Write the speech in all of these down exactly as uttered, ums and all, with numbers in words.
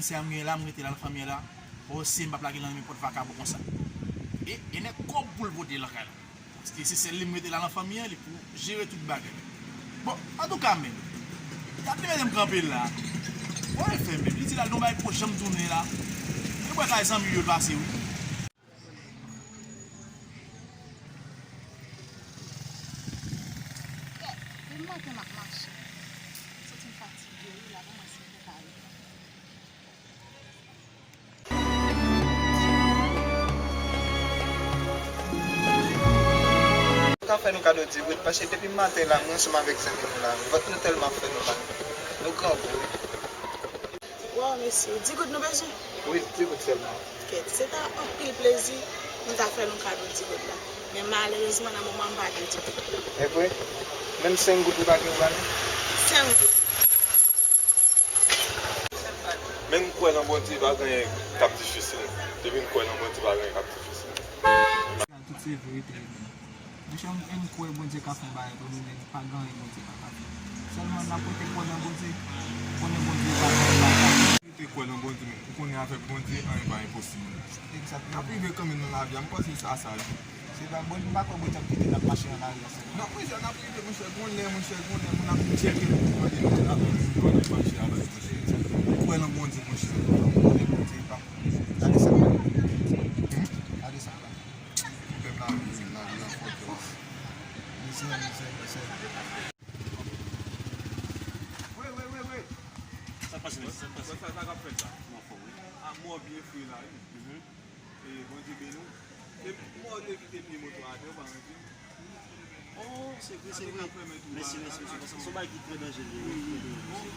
Sè a m gen la, m rete la nan fanmi an la. Bon, si m p ap lage l nan men nenpòt vakabon konsa. E, e nèg kòb pou l pote l nan kay la. Paske se sèl li m rete la nan fanmi an, li pou jere tout bagay. Bon, antouka, men, y ap vin mete m kanpe la. Bon, e fè menm. Li di l al nan yon bagay pou janm tounen la. Men m wè kay zanmi yo l pase, wi. Depi maten m ap mache. M santi m fatige, wi, la, kòmanse pou kay. Ou ka fè nou kado dix goud, paske depi maten la, mwen ansanm avèk zanmi nou la, vant nou tèlman ap fè nou mal. Nou grangou, wi. Waw, mesye, dix goud nou bezwen? Wi, dix goud sèlman. Kèt, se ta anpil plezi, nou ta fè nou kado dix goud la. Men malerezman, nan moman, m pa gen dix goud. E vre? Menm senk goud ou pa gen pou ba nou? Senk goud. Men m kwè nan Bondye, pa gen anyen k ap difisil. Depi m kwè nan Bondye, pa gen anyen k ap difisil. Tout se verite, wi. Monchè, m, m kwè Bondye ka fè yon bagay pou nou, men pa gen anyen Bondye pa ka fè. Sèlman n ap rete kwè nan Bondye, konnen Bondye ka fè yon bagay. Rete kwè nan Bondye, men ou konnen avèk Bondye, anyen pa enposib. Egzakteman. N ap rive kanmenm nan lavi a, m panse sa, sa, wi. Se pa Bondye, m pa kwè Bondye ap kite n ap mache nan lari a sèlman. N ap rive, n ap rive, monchè, gon lè, monchè, gon lè, moun ap tcheke nou pou mande nou lè n ap konnen mache avèk Bondye. Egzakteman. Kwè nan Bondye, monchè. Konnen Bondye pa. Gade sa k pase. Gade sa k pase. Pèp la, wi, la, wi, an fòkès. Mizè, mizè, mizè. Wi, wi, wi, wi. Sa k pase, mesye? Sa k pase? Sa, sa k ap fèt la? Anfòm, wi. A mò byen fre la, wi. Mhm. E Bondye beni w. E mò te kite pye moto a atè, ou pa manje? Oh, se vre, se vre. Mèsi, mèsi, mèsi. Paske se yon bagay ki trè danjere, wi, trè danjere, mesye.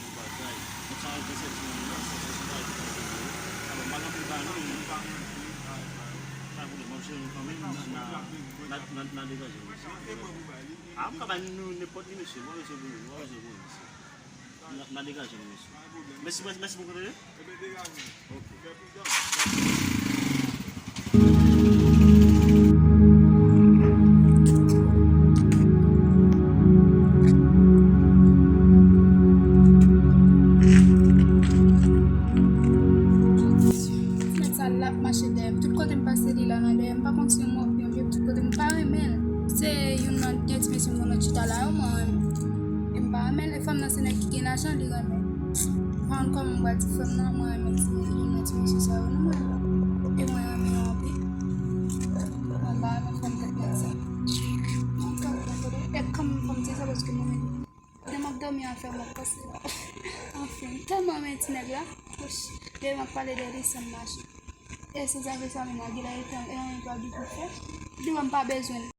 Yon bagay. Konsa, gen sèvis nan men nan, se yon bagay ki trè danjere. Alò, m pa gen anpil bagay non, men pa pwoblèm, m ap jere nou kanmenm, n a, n a, n a, n a degaje nou, mesye. A, m ka bay nou nenpòt li, mesye. M pa bezwen pou nou, m pa bezwen pou nou, mesye. N a, n a degaje nou, mesye. Mèsi, mèsi, mèsi pou kontene. Ebyen, degaje nou. Ok. Fè pridans. Ti nèg sa la ap mache dèyè m. Tout kote m pase, li la nan dèyè m. M pa konn si yon mòpyon, men tout kote m pa renmen l. Se youn nan de ti mesye m konn ap chita la yo, mwen renmen. E m pa renmen l. E fanm nan se nèg ki gen lajan, li renmen. Mwen kòman m pral di fanm nan, mwen renmen ti, youn nan ti mesye sa yo, non, mwen renmen. E mwen renmen yo anpil. Mwen pa renmen fanm tèt nèg sa. Mwen kòman mwen kote, e kòman fanm ti sa, paske mwen menm, lè m ap dòmi afè m ap pase. Anfen, m tèlman renmen ti nèg la. Lè m ap pale de li, san m mache. E se sa fè sa menm la, gen lè e tan, e anyen pa gen pou fè. Li wè m pa bezwen l.